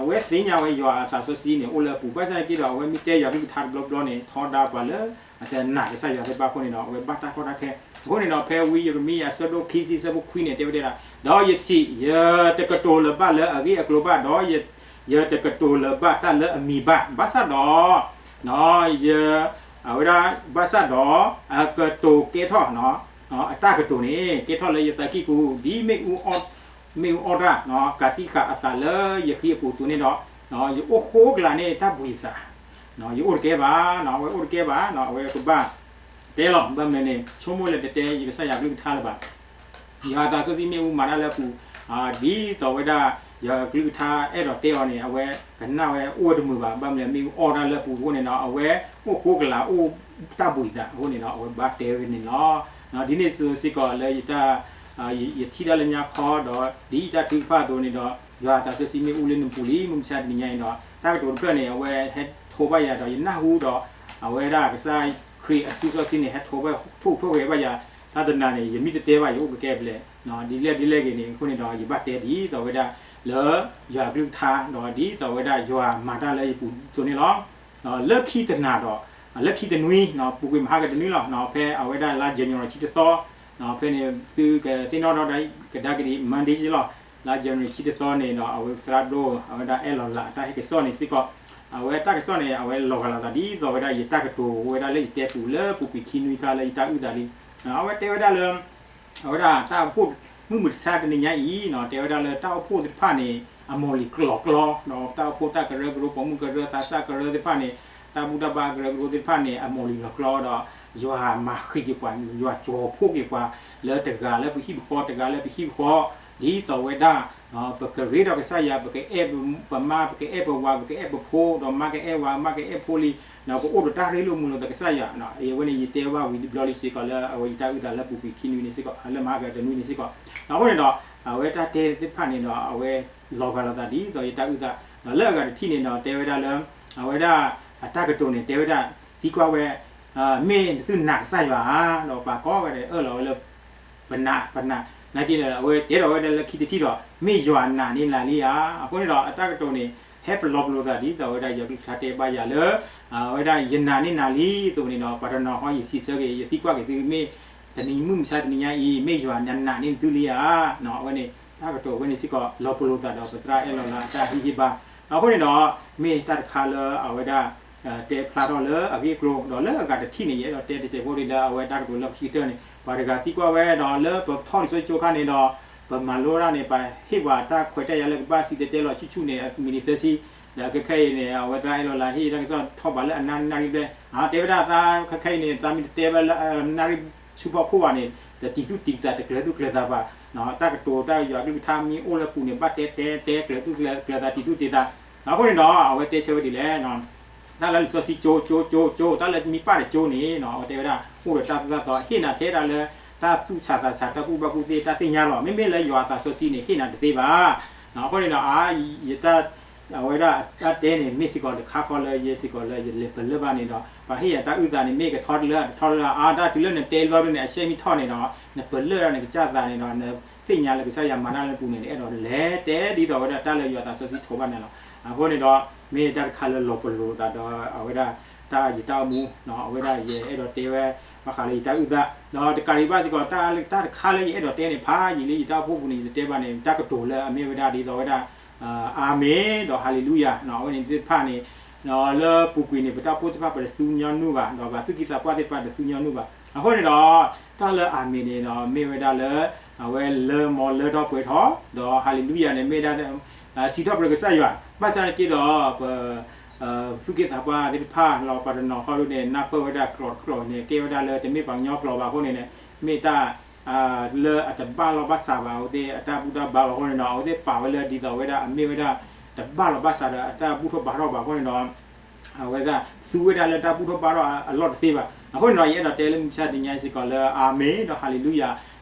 အဝဲသ့ၣ်ညါဝဲယွၤအသးစီဆှံန့ၣ် အိၣ်လၢအပူၤ, ဘၣ်ဆၣ်သနာ်က့ဒီး အဝဲမ့ၢ်တဲယွၤကလုၢ်ကထါတဘျီဘျီန့ၣ် ထီဒါပှၤလၢ အတနာ်ကစၢ်ယွၤသ့ၣ်တဖၣ်အဃိန့ၣ်ဒီး အဝဲဘၣ်တၢ်ကီတၢ်ခဲ. အဃိန့ၣ်ဒီး ဖဲဝံယံးရမံယၤ အဆၢဒိၣ်ခံဆံ အဆၢဖိခွံန့ၣ် တဲဝဲဒၣ်, ဒီးယစံး, ယတကတိၤလၢၤဘၣ်လၢအဂ့ၢ်အကျိၤဘၣ်, ဒီးယတကတိၤလၢၤဘၣ်တၢ်လၢအမံၤဘၣ်. ဘၣ်ဆၣ်ဒီး ယ အဝဲဒၣ် ဘၣ်ဆၣ်ဒီး အကတိၤကဲထီၣ် အတၢ်ကတိၤန့ၣ် ကဲထီၣ်လၢယသးကံၢ်ပူၤ ဒ်မ့ၣ်အူ မ့ၣ်အူအီၣ်တၢ် ကၤသံဃာ်အသးလၢယဃံအပူၤအသိးန့ၣ်ဒီး ယအိၣ်ဃိကလာ်န့ၣ်တၢ်ဘှံးအသး, ယအိၣ်တကဲဘၣ်, အဝဲအိၣ်တကဲဘၣ်, အဝဲကဘၣ် တဲလီၤ, ဘၣ်မနုၤလဲၣ်န့ၣ် ဆိကမိၣ်လၢတတဲယကစၢ်ယွၤကလုၢ်ကထါလၢၤဘၣ်. ယွၤအသးစီဆှံမ့ၣ်အူမၤတၢ်လၢအပူၤ, ဒ်သိးဝဲဒၣ် ယွၤကလုၢ်ကထါအဲၣ်ဒိးတဲအီၤန့ၣ် အဝဲကနၣ်ဝဲအိၣ်ဝဲတမုာ်ဘၣ်. ဘၣ်မနုၤလဲၣ် မ့ၣ်အူအီၣ်တၢ်လၢအပူၤအဃိန့ၣ်ဒီး အဝဲအိၣ်ဃိကလာ်အိၣ်တၢ်ဘှံးအသးအဃိန့ၣ်ဒီး အဝဲဘၣ်တဲဝဲန့ၣ်လီၤ. ဒ်န့ၣ်စ့ၢ်ကီးလၢယတၢ် ယထံၣ်တၢ်လၢညါခီဒီး ဒ်ယတၢ်ထုကဖၣ်အသိးန့ၣ်ဒီး ယွၤအသးစီဆှံမ့ၣ်အူလၢနပူၤလံ မုၢ်မဆါတနံၤညါအံၤဒီး တၢ်ကတိၤတဖျၢၣ်န့ၣ် အဝဲဟဲထိးဘၣ်ယၤဒီး ယနၢ်ဟူဒီး အဝဲဒၣ်ကစၢ်ခရံာ်အစုစီဆှံန့ၣ် ဟဲထိးဘၣ်ထိၣ်ထိၣ်ဂဲၤဘၣ်ယၤ, တၢ်တနၤန့ၣ် ယမ့ၢ်တတဲဘၣ် ယအိၣ်ကကဲဘျဲၣ် ဒ်လဲၣ်ဒ်လဲၣ်ဂ့ၤန့ၣ် အဃိန့ၣ်ဒီး ယဘၣ်တဲဒ်သိးဝဲဒၣ်လၢ ယွၤကလုၢ်ကထါ ဒီးဒ်သိးဝဲဒၣ်ယွၤမၤတၢ်လၢယပူၤအသိးန့ၣ်လီၤ. လၢခံတနၤဒီး လၢခံတနွံ ပူၤကွံာ်မဟါကတနွံလီၤ. ဖဲအဝဲဒၣ်လါ January ဆံတသီ ဖဲန့ၣ် သုကသ့ၣ်နီၣ်ထီၣ်ဒၣ်ကဒါက့ၤဒံး Monday လီၤ. လါ January ဆံတသီန့ၣ်ဒီး အဝဲသရၣ်ဒိၣ် အဝဲဒၣ်အဲၣ်လီၤလးအတၢ်ဟဲကစီၣ်န့ၣ်စ့ၢ်ကီး အဝဲတၢ်ကစီၣ်န့ၣ် အဝဲလီၤဂာ်လိာ်သးဒ်သိးဝဲဒၣ်ယတၢ်ကတိၤဝဲဒၣ်လၢယတဲပူၤလၢပူၤကွံာ်ခံနွံခါလၢယတၢ်အုၣ်သးလံ. အဝဲတဲဝဲဒၣ်လၢ အဝဲဒၣ်တၢ်အိၣ်ဖှိၣ် မုၢ်မဆါတနံၤညါအံၤ တဲဝဲဒၣ်လၢတၢ်အိၣ်ဖှိၣ်သ့ၣ်တဖၣ်န့ၣ် အမိၢ်လံၤကျိၤကျီ ဒီးတၢ်အိၣ်ဖှိၣ်တၢ်ကရၢကရိ ပိာ်မုၣ်ကရၢသးစၢ်ကရၢသ့ၣ်တဖၣ်န့ၣ် တၢ်ဘူၣ်တၢ်ဘါကရၢကရိသ့ၣ်တဖၣ်န့ၣ် အမိၢ်လံၤလီၤကျီဒီး ယွၤမၤဃံးက့ၤပှၤ ယွၤကၠီၤဖှိၣ်က့ၤပှၤ လၢတဂၤလၢပဟံၣ်ပဃီ တဂၤလၢပဟံၣ်ပဃီ ဒ်သိးဝဲဒၣ် ပကရ့ဒီးကစၢ်ယွၤ ပကအဲၣ်ပမါ ပကအဲၣ်ပဝၤ ပကအဲၣ်ပဖိ ဒီးမါကအဲၣ်ဝၤ မါကအဲၣ်ဖိလံ ဒီးကအိၣ်ဒီးတၢ်ရ့လိာ်မုာ်လိာ်သးကစၢ်ယွၤ. အဝဲန့ၣ် ယတဲဘၣ်ဝံၤတဘျီလံစ့ၢ်ကီးလၢ အဝဲယတၢ်အုၣ်သးလၢပူၤကွံာ်ခံနွံန့ၣ်စ့ၢ်ကီး လၢမဟါကတနွံန့ၣ်စ့ၢ်ကီး. အဃိန့ၣ်ဒီး အဝဲတၢ်တဲသ့ၣ်တဖၣ်န့ၣ်ဒီး အဝဲလီၤဂာ်လိာ်သးဒ်သိးယတၢ်အုၣ်သး ဒီးလၢအဂၤတထံၣ်န့ၣ်ဒီး တဲဝဲဒၣ်လၢ အဝဲဒၣ် အတၢ်ကတိၤန့ၣ် တဲဝဲဒၣ် သံကွၢ်ဝဲ မ့ၢ်နသုနာ်ကစၢ်ယွၤဧါ, ဒီးပှၤကိးဂၤဒဲးအၢၣ်လီၤဝဲလၢ ပနာ် ပနာ် နာ်က့န့ၣ် အဝဲတဲထီၣ်ဝဲဒၣ်လၢခံတထံၣ်ဒီး မ့ၢ်ယွၤနာ်န့ၢ်နၤလံဧါ. အဃိန့ၣ်ဒီး အတၢ်ကတိၤန့ၣ် ဟဲပလီၤပလိာ်သးဒ်သိးဝဲဒၣ်ယွၤကလုၢ်ကထါတဲဘၣ်ယၤလၢ အဝဲဒၣ်ယနာ်န့ၢ်နၤလံအသိးန့ၣ်ဒီး ပှၤတနီၤဃီယစံးဆၢက့ၤ ယသံကွၢ်က့ၤသုမ့ၢ် တနံၤမုၢ်မဆါတနံၤညါအံၤ မ့ၢ်ယွၤနာ်န့ၢ်နသုလံဧါ. အဝဲန့ၣ် တၢ်ကတိၤအဝဲန့ၣ်စ့ၢ်ကီး လီၤပလိာ်သးဒီးပသရၣ်အဲၣ်လီၤလးအတၢ်ဟ့ၣ်ဂံၢ်ဟ့ၣ်ဘါ. အဃိန့ၣ်ဒီး မ့ၢ်တၢ်တခါလၢအဝဲဒၣ် တဲဖျါထီၣ်လၢအဂ့ၢ်အကျိၤ ဒီးလၢအဂၤတထံၣ်န့ၣ် ယအဲၣ်ဒိးတဲတစဲးဖိဒ်လၢအဝဲတၢ်ကတိၤလၢခံကတၢၢ်န့ၣ် ပှၤတဂၤသံကွၢ်ဝဲဒီးလၢပထီၣ်လံာ်စီဆှံကၠိခါန့ၣ်ဒီး ပမၤလိတၢ်န့ၣ် ပဟ့ၣ်ပှၤတၢ်ခွဲးတၢ်ယာ်လၢကဘၣ်စံၣ်တဲၤတဲလီၤဆူၣ်ဆူၣ်န့ၣ် အမံးနံးသၢဆံ ဒီးခဲခဲအံၤန့ၣ် အဝဲသရၣ်အဲၣ်လီၤလးဟ့ၣ်တၢ်ကစီၣ်ထီၣ်ဘးလၢအနၣ်ရံၣ်နၣ်ရံၣ်ဘျဲၣ် တဲဝဲဒၣ်သးခဲခဲအံၤန့ၣ် သးမ့ၢ်တတဲဝဲလၢအနၣ်ရံၣ်ဆူဖီခိၣ်ဘၣ်န့ၣ် တတံၤသူၣ်တံၤသး တကျၢၤသူၣ်ကျၢၤသးဘၣ်. တၢ်ကတိၤတၢ်ယွၤကလုၢ်ကထါမ့ၢ်အိၣ်လၢပူၤန့ၣ် ဘၣ်တဲတဲတဲကျၢၤသူၣ်ကျၢၤသးတံၤသူၣ်တံၤသး. အဃိန့ၣ်ဒီး အဝဲတဲဆၢဝဲဒ်လဲၣ် တၢ်လၢလံာ်စီဆှံကၠိကၠိကၠိ တၢ်လၢမ့ၢ်ပၢ်တကၠိန့ၣ် အဝဲတဲဝဲဒၣ် အိၣ်ဒီးတၢ်သိၣ်တᢣ်သီ ဟ့ၣ်နၤထဲဒၣ်လၢ တၢ်သူၣ်ဆးသးဆး တၢ်ကူၣ်ဘၣ်ကူၣ်သ့ တၢ်သ့ၣ်ညါလီၤ. မ့မ့ၢ်လၢယွၤအသးစီဆှံန့ၣ် ဟ့ၣ်နၤတသ့ဘၣ်. အဃိန့ၣ်ဒီး အါ ယတၢ် အဝဲဒၣ်တၢ်တဲန့ၣ် မ့ၢ်စ့ၢ်ကီးတခါဃီလၢယဲစ့ၢ်ကီးလၢယလဲၤပလၢၢ်ဘၣ်န့ၣ်ဒီး ပှၤဟ့ၣ်ယၤတၢ်အုၣ်သးန့ၣ် မ့ၢ်ကထီတလၢတထီတလၢ အါ တၢ်တုၤလၢနတဲဘျီဒ်န့ၣ် အရှဲမ့ၢ်ထီၣ်န့ၣ်ဒီး နပလၢၢ်ဒီးနကစၢ်သးန့ၣ်ဒီး နသ့ၣ်ညါလၢကစၢ်ယွၤမၤတၢ်လၢနပူၤန့ၣ် နအဲၣ်ဒိးလဲၤတဲဒ်သိးဝဲဒၣ်တၢ်လၢယွၤသးစီဆှံထိးဘၣ်နၤလီၤ. အဃိန့ၣ်ဒီး မ့ၢ်တၢ်တခါလၢလီၤပလိာ်သးဒီး အဝဲဒၣ် တၢ်ယတၢ်အိၣ်မူ အဝဲဒၣ်ယအဲၣ်ဒိးတဲဝဲ ဘၣ်ဃးလၢယတၢ်အုၣ်သး ဒီးတကးဒံးဘၣ်စ့ၢ်ကီး တၢ်တခါလၢယအဲၣ်ဒိးတဲန့ၣ် ဖးယံာ်လၢယတၢ်အိၣ်ဖှိၣ်ပူၤန့ၣ် ယတတဲဘၣ်န့ၣ် တၢ်ကတိၤလၢအမ့ၢ်ဝဲဒၣ်ဒ်သိးဝဲဒၣ် အၤမ့ၣ် ဒီးဟၤလ့လူယၤ အဝဲန့ၣ်သ့ၣ်တဖၣ်န့ၣ် လၢပူၤကွံာ်န့ၣ် ပတၢ်အိၣ်ဖှိၣ်သ့ၣ်တဖၣ် ပတသူညီနုၢ်ဘၣ်, ဒီးပှၤသူၣ်က့သးပှၢ်သ့ၣ်တဖၣ် တသူညီနုၢ်ဘၣ်. အဃိန့ၣ်ဒီး တၢ်လၢအၤမ့ၣ်န့ၣ်ဒီး မ့ၢ်ဝဲဒၣ်လၢ အဝဲလၢမီၤလၢထီၣ်ပှဲၤထီၣ်, ဒီးဟၤလ့လူယၤန့ၣ် မ့ၢ်ဒၣ် စံးထီၣ်ပတြၢၤကစၢ်ယွၤ, ဘၣ်ဆၣ်နာ်က့ဒီး ပ သူၣ်က့သးပှၢ်သ့ၣ်တဖၣ်လီၤ ပှၤတနီၤဃီဒ်န့ၣ် နၢ်ပၢၢ်ဝဲဒၣ်ကျိာ်တကျိာ်န့ၣ် ကဲဝဲဒၣ်လၢတမ့ၢ်ပှၤကညီကျိာ်ဘၣ်အဃိန့ၣ်န့ၣ် မ့ၢ်တၢ် လၢအတဘၣ်လီၢ်ဘၣ်စးဘၣ် အဝဲသ့ၣ်အတၢ်ဘူၣ်တၢ်ဘါဘၣ်အဃိန့ၣ်ဒီး အဝဲသ့ၣ်ပာ်ဝဲလၢဒ်သိးဝဲဒၣ် အမ့ၢ်ဝဲဒၣ် တဘၣ်လီၢ်ဘၣ်စးဒီးအတၢ်ဘူၣ်ထီၣ်ဘါထီၣ်ဘၣ်အဃိန့ၣ်ဒီး အဝဲဒၣ်သူဝဲဒၣ်လၢတၢ်ဘူၣ်ထီၣ်ဘါထီၣ်အလီၢ်တသ့ဘၣ်. အဃိန့ၣ်ဒီး ယအဲၣ်ဒိးတဲလၢမုၢ်မဆါတနံၤညါစ့ၢ်ကီးလၢ အၤမ့ၣ် ဒီးဟၤလ့လူယၤ,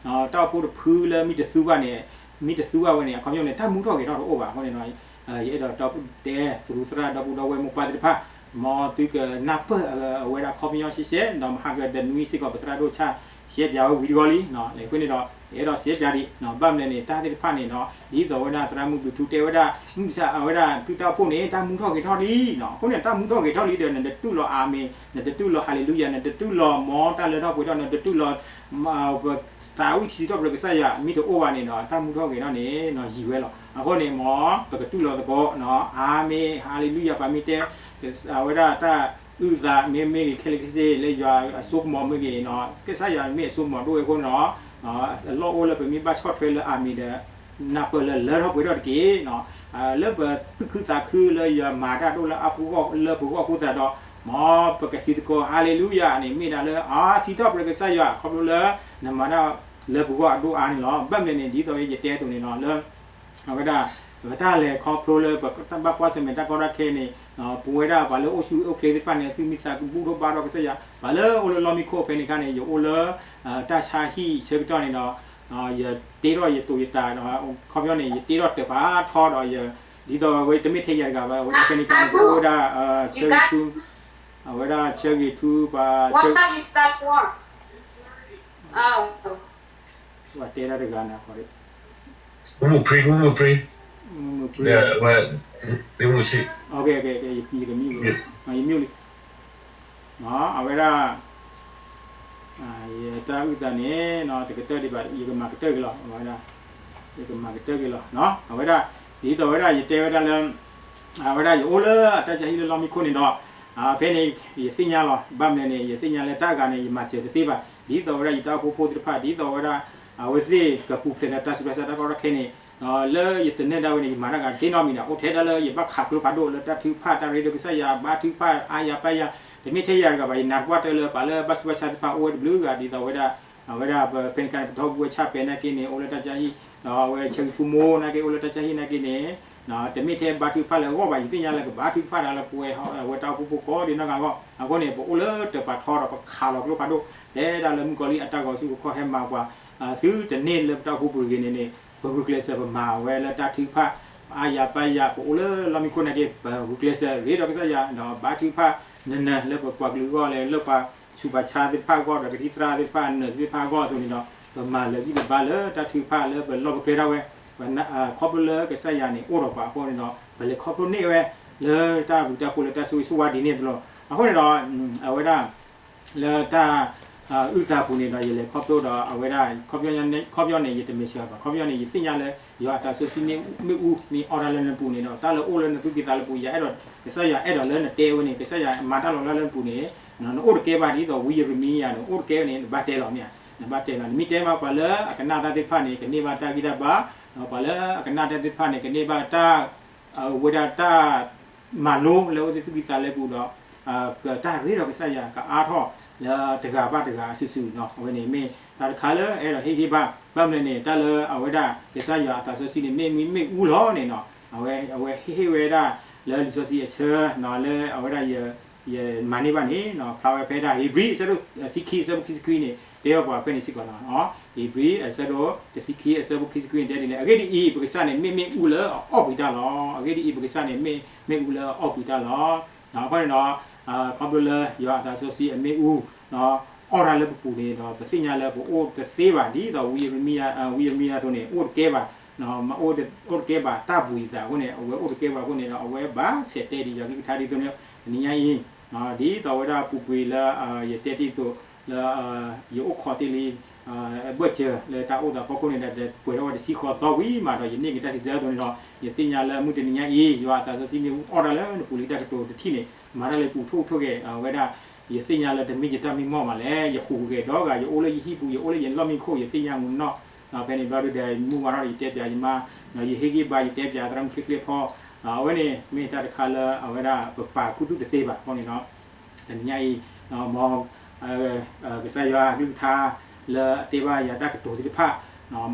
တၢ်အိၣ်ဖှိၣ်တဖုလၢမ့ၢ်တသူဘၣ်န့ၣ် မ့ၢ်တသူဘၣ်ဝဲန့ၣ် အခီပညီန့ၣ် တၢ်မူထီၣ်ဂဲၤထီၣ်တအိၣ်ဘၣ်အဃိန့ၣ်ဒီး ယအဲၣ်ဒိးတဲသရူးသရၣ်ဒီပုၢ်ဒီဝဲၢ်မိၢ်ပၢ်သ့ၣ်တဖၣ်, မ်သုကနၢ်ပၢၢ်အဝဲဒၣ်အခီပညီရှဲရှဲ ဒီးမဟါကတနွံစ့ၢ်ကီး ပသရၣ်ဒိၣ်ဆၣ် ရှဲပၠးဝဲဝံၤတဂီၢ်လံ. အဃိန့ၣ်ဒီး ယအဲၣ်ဒိးရှဲပၠးဒံး ဘၣ်မနုၤန့ၣ် တၢ်သ့ၣ်တဖၣ်န့ၣ်ဒီး ဒ်သိးဝဲဒၣ်သရၣ်မုၣ်ဘျုးထူတဲဝဲဒၣ် မုၢ်မဆါအဝဲဒၣ်သုတၢ်အိၣ်ဖှိၣ်န့ၣ် တၢ်မူထီၣ်ဂဲၤထီၣ်လံ. အဃိန့ၣ် တၢ်မူထီၣ်ဂဲၤထီၣ်လံဒီး နတတူၢ်လီၤအၤမ့ၣ် နတတူၢ်လီၤဟၤလ့လူယၤ နတတူၢ်လီၤမီၤတၢ်လၢထီၣ်ပှဲၤထီၣ် နတတူၢ်လီၤ သးဝံၣ်စံးထီၣ်ပတြၢၤကစၢ်ယွၤ မ့ၢ်တအိၣ်ဘၣ်န့ၣ်ဒီး တၢ်မူထီၣ်ဂဲၤထီၣ်န့ၣ် ယံာ်ဝဲလီၤ. အဃိန့ၣ် မ်ပကတူၢ်လိာ်သကိး အၤမ့ၣ် ဟၤလ့လူယၤ ပှၤမ့ၢ်တဲ အဝဲဒၣ်တၢ်အုၣ်သး မ့မ့ၢ်ဂ့ၤ ခဲလၢာ်ခဲဆ့ လၢယွၤအစိကမီၤမ့ၢ်ဂ့ၤ ကစၢ်ယွၤမ့ၢ်အစိကမီၤဒိၣ်ဝဲအဃိန့ၣ်ဒီး အလီၢ်အိၣ်လၢပမ့ၢ်ဘၣ်ဆီၣ်ထွဲလၢအၤမ့ၣ်ဒီး နၢ်ပၢၢ်လၢလၢထီၣ်ပှဲၤထီၣ်တက့ၢ်. လၢပသူၣ်ခုသးခုလၢယွၤမၤတၢ်ဒိၣ်လၢအပဂီၢ်လၢပဂီၢ်အဃိသတးဒီး မ်ပကစံးသကိး ဟၤလ့လူယၤန့ၣ် မ့ၢ်ဒၣ်လၢ အါ စံးထီၣ်ပတြၢၤကစၢ်ယွၤ ခီဖျိလၢ နမၤတၢ်လၢပဂီၢ်အဒိၣ်အါန့ၣ်လီၤ. ဘၣ်မနုၤန့ၣ် ဒ်သိးယတဲအသိးန့ၣ်လီၤ လၢ အဝဲဒၣ် ပတၢ်လဲၤခီဖျိလၢပဘၣ်ကွၢ်ဆၢၣ်မဲာ်တၢ်ကီတၢ်ခဲန့ၣ် ပဝဲဒၣ်ပှၤလၢအိၣ်ဆူၣ်အိၣ်ချ့သ့ၣ်တဖၣ်န့ၣ် သုမ့ၢ်သးကဘူၣ်ထီၣ်ဘါထီၣ်ကစၢ်ယွၤ ပှၤလၢအိၣ်လၢလီၢ်မံခိၣ်ဖဲန့ၣ်အခါန့ၣ် ယအိၣ်လၢ တၢ်ဆါဟံၣ်ဆၢကတီၢ်န့ၣ်ဒီး ယတ့ထီၣ်ယတိာ်ယတၢ်ဒီး ခီပညီန့ၣ် ယတ့ထီၣ်တၢ်ပာ်ထီဒီး ဒ်သိးဝဲတမ့ၢ်ထဲယၤတဂၤဘၣ် ဝဲဒၣ်ဖဲန့ၣ်အခါန့ၣ် ပအိၣ်ဝဲဒၣ် ဆၢဂ့ၤထူ အဝဲဒၣ်ဆၢဂ့ၤထူ ပှၤ ပှၤတဲဒၣ်တဂၤန့ၣ် မုၢ်မုၢ်ပြံ မုၢ်မုၢ်ပြံ မုၢ်မုၢ်ပြံ ယကမံလံ အဝဲဒၣ် ယတၢ်အုၣ်သးန့ၣ် တကတၢၢ်ဒံးဘၣ် ယကမၤကတၢၢ်က့ၤလီၤ အဝဲဒၣ် ယကမၤကတၢၢ်က့ၤလီၤ အဝဲဒၣ် ဒ်သိးဝဲဒၣ်ယတဲဝဲဒၣ်လၢ အဝဲဒၣ်ယအိၣ်လၢအတၢ်ဆါဟံၣ်လၢလီၢ်မံခိၣ်န့ၣ်ဒီး ဖဲန့ၣ် ယသ့ၣ်ညါလီၤ ဘၣ်မနုၤန့ၣ် ယသ့ၣ်ညါလၢတၢ်အဂၤန့ၣ် ယမၤစၢၤတသ့ဘၣ် ဒ်သိးဝဲဒၣ်ယတၢ်အိၣ်ဖှိၣ်ဖိသ့ၣ်တဖၣ် ဒ်သိးဝဲဒၣ် အဝဲသ့ၣ်ကပူၤဖျဲးဒီးတၢ်ဆူးတၢ်ဆါတၢ်ကီတၢ်ခဲန့ၣ် လၢယသနၢၣ်ဒၣ်ဝဲန့ၣ် ယမၤတၢ်ဂၤတသ့နီတမံၤဒီး အိၣ်ထဲဒၣ်လၢယဘၣ်ခးကျိဖးဒိၣ်လၢတၢ်ထုကဖၣ် တၢ်ရ့ဒီးကစၢ်ယွၤ ဘါထုကဖၣ် အါယၤပၢ်ယၤ တမ့ၢ်ထဲယၤတဂၤဘၣ် ယနာ်သပှၢ်တၢၢ်လၢပှၤလၢဘၣ်ဆူးဘၣ်ဆါသ့ၣ်တဖၣ်အိၣ်ဝဲတဘျုးဂၤ ဒ်သိးဝဲဒၣ် အဝဲဒၣ်ဖဲန့ၣ်အခါန့ၣ် ပထီဘိဝဲဆၣ်ပဲနာ်က့န့ၣ် အိၣ်လၢတၢ်ဆါဟံၣ် ဒီးအဝဲဆၢဂ့ၤထူမိၢ်နာ်က့ အိၣ်လၢတၢ်ဆါဟံၣ်နာ်က့န့ၣ် တမ့ၢ်ထဲဘါထုကဖၣ်လၢအဂီၢ်ဘၣ် ယသ့ၣ်ညါလၢကဘါထုကဖၣ်တၢ်လၢပဝဲ အဝဲတၢ်အိၣ်ဖှိၣ်ဖိကိးဒံနီၢ်ဂၤအဂီၢ် အဃိန့ၣ် ပအိၣ်လၢတၢ်ပာ်ထီဒီးပခးလီၤကျိဖးဒိၣ် ဖဲဒၣ်လၢမုၣ်ကီၤလံၢ်အတၢ်ဂီၤဆူၣ်ကခီၣ်ဟဲမၤပှၤ သုတန့ၢ်လၢပတၢ်အိၣ်ဖှိၣ်ပူၤတဂ့ၤန့ၣ်န့ၣ် ပဂုာ်ကျဲးစၢးပမၤဝဲလၢတၢ်ထုကဖၣ် အါယၤပၢ်ယၤ ပအိၣ်လၢလီၢ်မံခိၣ်နာ်က့ ပဂုာ်ကျဲးစၢးရ့ဒီးကစၢ်ယွၤ ဒီးဘါထုကဖၣ်နၢၤနၢၤလၢပပှၤကလုာ်အဂီၢ်လၢ လၢပှၤဆူးပှၤဆါသ့ၣ်တဖၣ်အဂီၢ်ဒီး ကသံၣ်သရၣ်သ့ၣ်တဖၣ် နၢၤသ့ၣ်တဖၣ်အဂီၢ်အသိးန့ၣ်ဒီး ပမၤလၢာ်ဂံၢ်လၢာ်ဘါလၢတၢ်ထုကဖၣ်လၢပလီၢ်ပကျဲဒၣ်ဝဲ ခီဖျိလၢကစၢ်ယွၤန့ၣ်အိၣ်ဒီးပှၤအဃိန့ၣ်ဒီး ပလဲၤခီဖျိန့ၢ်ဝဲ လၢတၢ်ဘျုးတၢ်ဖှိၣ်လၢတၢ်ဆိၣ်ဂ့ၤဆိၣ်ဝါဒ်န့ၣ်အသိးလီၤ. အဃိန့ၣ်ဒီး အဝဲဒၣ် လၢတၢ် အုၣ်သးပူၤန့ၣ်ဒီး ယလဲၤခီဖျိဒီးအဝဲဒၣ် ခီပညီန့ၣ် ယတမဲာ်ဆှးဘၣ် ခီပညီန့ၣ် ယသ့ၣ်ညါလၢ ယွၤအသးစီဆှံမ့ၣ်အူ မ့ၢ်အီၣ်တၢ်လၢနပူၤန့ၣ်ဒီး တၢ်လၢအိၣ်လၢနသူၣ်ကံၢ်သးလဲပူၤ ယအဲၣ်ဒိး ကစၢ်ယွၤအဲၣ်ဒိးလၢနတဲဝဲန့ၣ် ကစၢ်ယွၤမၤတၢ်လီၤလၢနပူၤန့ၣ် နအိၣ်တကဲဘၣ်ဒ်သိးဝံယံးရမံယၤန့ၣ် အိၣ်တကဲန့ၣ် နဘၣ်တဲလီၤမ့ၢ်ဧါ နဘၣ်တဲလီၤ နမ့ၢ်တဲမးပှၤလၢအကနၣ်တၢ်သ့ၣ်တဖၣ်န့ၣ် ကန့ၢ်ဘၣ်တၢ်ဂံၢ်တၢ်ဘါ ပှၤလၢအကနၣ်တၢ်သ့ၣ်တဖၣ်န့ၣ် ကန့ၢ်ဘၣ်တၢ် ဝဲဒၣ်တၢ် မၤလိလၢအဝဲသ့ၣ်သူၣ်ကံၢ်သးလဲပူၤဒီး ကတၢ်ရ့ဒီးကစၢ်ယွၤကအါထီၣ်လၢတဂၤဘၣ်တဂၤအစုာ်စုာ်နီၤ အဝဲန့ၣ်မ့ၢ်တၢ်တခါလၢအဲၣ်ဒိးဟ့ၣ်ဂံၢ်ဘါ ဘၣ်မနုၤန့ၣ် တၢ်လၢအဝဲဒၣ်ကစၢ်ယွၤအသးစီဆှံန့ၣ် မ့ၢ်မ့ၢ်မ့ၣ်အူလီၤန့ၣ်နီၤ အဝဲ အဝဲဟ့ၣ်ဟ့ၣ်ဝဲဒၣ်လၢလံာ်စီဆှံအဆၢနီၤ လၢအဝဲဒၣ် ယမၤန့ၢ်ဘၣ်န့ၣ်နီၤ ဖျါဝဲဖဲဒၣ် ဧ့ၤဘြံၤအဆၢဒိၣ်တဆံခံအဆၢဖိခံဆံခွံန့ၣ် တဲဘၣ်ပှၤဖဲန့ၣ်စ့ၢ်ကီးနီၤ ဧ့ၤဘြံၤအဆၢဒိၣ်တဆံခံအဆၢဖိခံဆံခွံန့ၣ် တဲဒ်လဲၣ် အဂ့ၢ်ဒ်အံၤ ပကစၢ်န့ၣ် မ့ၢ်မ့ၣ်အူလၢအအီၣ်ကွံာ်တၢ်လီၤ. အဂ့ၢ်ဒ်အံၤ ပကစၢ်န့ၣ် မ့ၢ်မ့ၣ်အူလၢအအီၣ်ကွံာ်တၢ်လီၤ. အဃိန့ၣ်ဒီး ခီဖျိလၢယွၤအသးစီဆှံအမ့ၣ်အူ အီၣ်တၢ်လၢပပူၤန့ၣ်ဒီး ပသ့ၣ်ညါလၢပအိၣ်တသ့ဘၣ် ဒ်သိးဝံယံးရမံယၤအသိးန့ၣ် အိၣ်တကဲဘၣ် မ့ၢ်အိၣ်တကဲဘၣ်တၢ်ဘှံးအသးအဃိန့ၣ် အဝဲအိၣ်တကဲဘၣ်အဃိန့ၣ်ဒီး အဝဲဘၣ်ဆဲးတဲဒ်ယွၤကလုၢ်ကထါဒ်သိးန့ၣ် တနံၤညါအံၤ ဒ်သိးဝဲဒၣ်ပူၤကွံာ်လၢ ယတဲတ့ၢ်အသိးလၢ ယအိၣ်ခိးတ့ၢ်လံ အဘၢၣ်စၢၤလၢတၢ်အိၣ်သးဖီခိၣ်န့ၣ်ဒီး ပှဲၤထီၣ်ဝဲတဆံဃီသီဝံၤမးဒီး ယန့ၢ်က့ၤတၢ်စံးဆၢအသိးန့ၣ်ဒီး ယသ့ၣ်ညါလၢမုၢ်တနံၤညါအံၤ ယွၤအသးစီဆှံမ့ၢ်အီၣ်တၢ်လၢနပူၤလံ တၢ်ကတိၤတထံၣ်န့ၣ် မၤတၢ်လၢပူၤထိၣ်ထိၣ်ဂဲၤ အဝဲဒၣ် ယသ့ၣ်ညါလၢတမ့ၢ်ယတၢ်မံမီၢ်မးလဲၣ် ယဟူးဂဲၤဒီးဂၤ ယအိၣ်လၢယဟံၣ်ပူၤ ယအိၣ်လၢယလီၢ်မံခိၣ် ယသ့ၣ်ညါမူနီၢ် ဖဲန့ၣ်ဘျီဒုဒီး ယမုၢ်ဝါထီၣ်ဒီး ယတဲပၠးယမါ ယဟ့ၣ်ဂံၢ်ဘါ ယတဲပၠးသရၣ်မုၣ်ချ့ချ့ဖီ အဝဲန့ၣ် မ့ၢ်တၢ်တခါလၢအဝဲဒၣ်ပပာ်ခူသူၣ်တသ့ဘၣ်အဃိန့ၣ်ဒီး တနံၤညါအံၤ မ် ကစၢ်ယွၤအကလုၢ်ကထါ လၢအတဲဘၣ်ယၤတၢ်ကတိၤသ့ၣ်တဖၣ်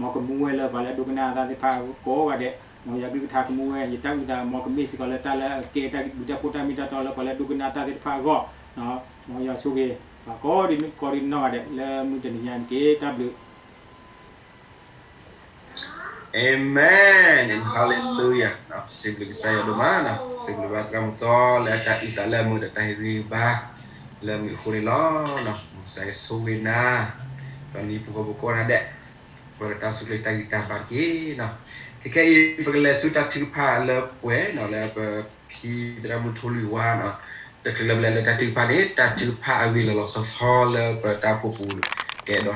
မ်ကမူဝဲလၢပှၤလၢအဒိကနၣ်တၢ်သ့ၣ်တဖၣ်ကိးဂၤဒဲး မ်ယွၤကလုၢ်ကထါကမူဝဲ ယတၢ်အုၣ်သး မ်ကမ့ၢ်စ့ၢ်ကီးလၢတၢ်လၢအကဲတၢ်ဘျုးတၢ်ဖှိၣ်တၢ်မ့ၢ်တၢ်တီလၢ ပှၤလၢအဒိကနၣ်တၢ်သ့ၣ်တဖၣ်အဂီၢ် မ်ယွၤဆိၣ်ဂ့ၤ ပှၤကိးဒံးကိးဒံးနီၢ်ဂၤဒဲး လၢမုၢ်တနံၤညါန့ၣ်တက့ၢ် တၢ်ဘျုး Amen and hallelujah စံးဘျုးကစၢ်ယွၤဒိၣ်မးနီၤ စံးဘျုးဘၣ်သရၣ်မုၣ်သီလၢအတၢ်အုၣ်သးလၢအမုာ်ဒီးတၢ်ဟ့ၣ်ဂံၢ်ဟ့ၣ်ဘါ လၢမုာ်အဃိန့ၣ်လီၤ. မ်ကစၢ်ယွၤဆိၣ်ဂ့ၤနၤ ဒီးနံၤပူဖိပကိးဂၤဒဲး ပှဲၤဒီးတၢ်ဆူၣ်ချ့တၢ်ဂံၢ်တၢ်ဘါတက့ၢ်နီၤ. ခဲခဲအံၤ ပကလဲၤဆူတၢ်ထုကဖၣ်လၢပှဲၤနီၤ လၢပဖံသရၣ်မုၣ်ထိၣ်လွံၢ်ဝါနီၤ တချုးလၢပလဲၤလၢတၢ်ထုကဖၣ်န့ၣ် တၢ်ထုကဖၣ်အဂ့ၢ်လီၤလီၤဆီဆီလၢပတၢ်အိၣ်ဖှိၣ်ပူၤ ကအဲၣ်ဒိး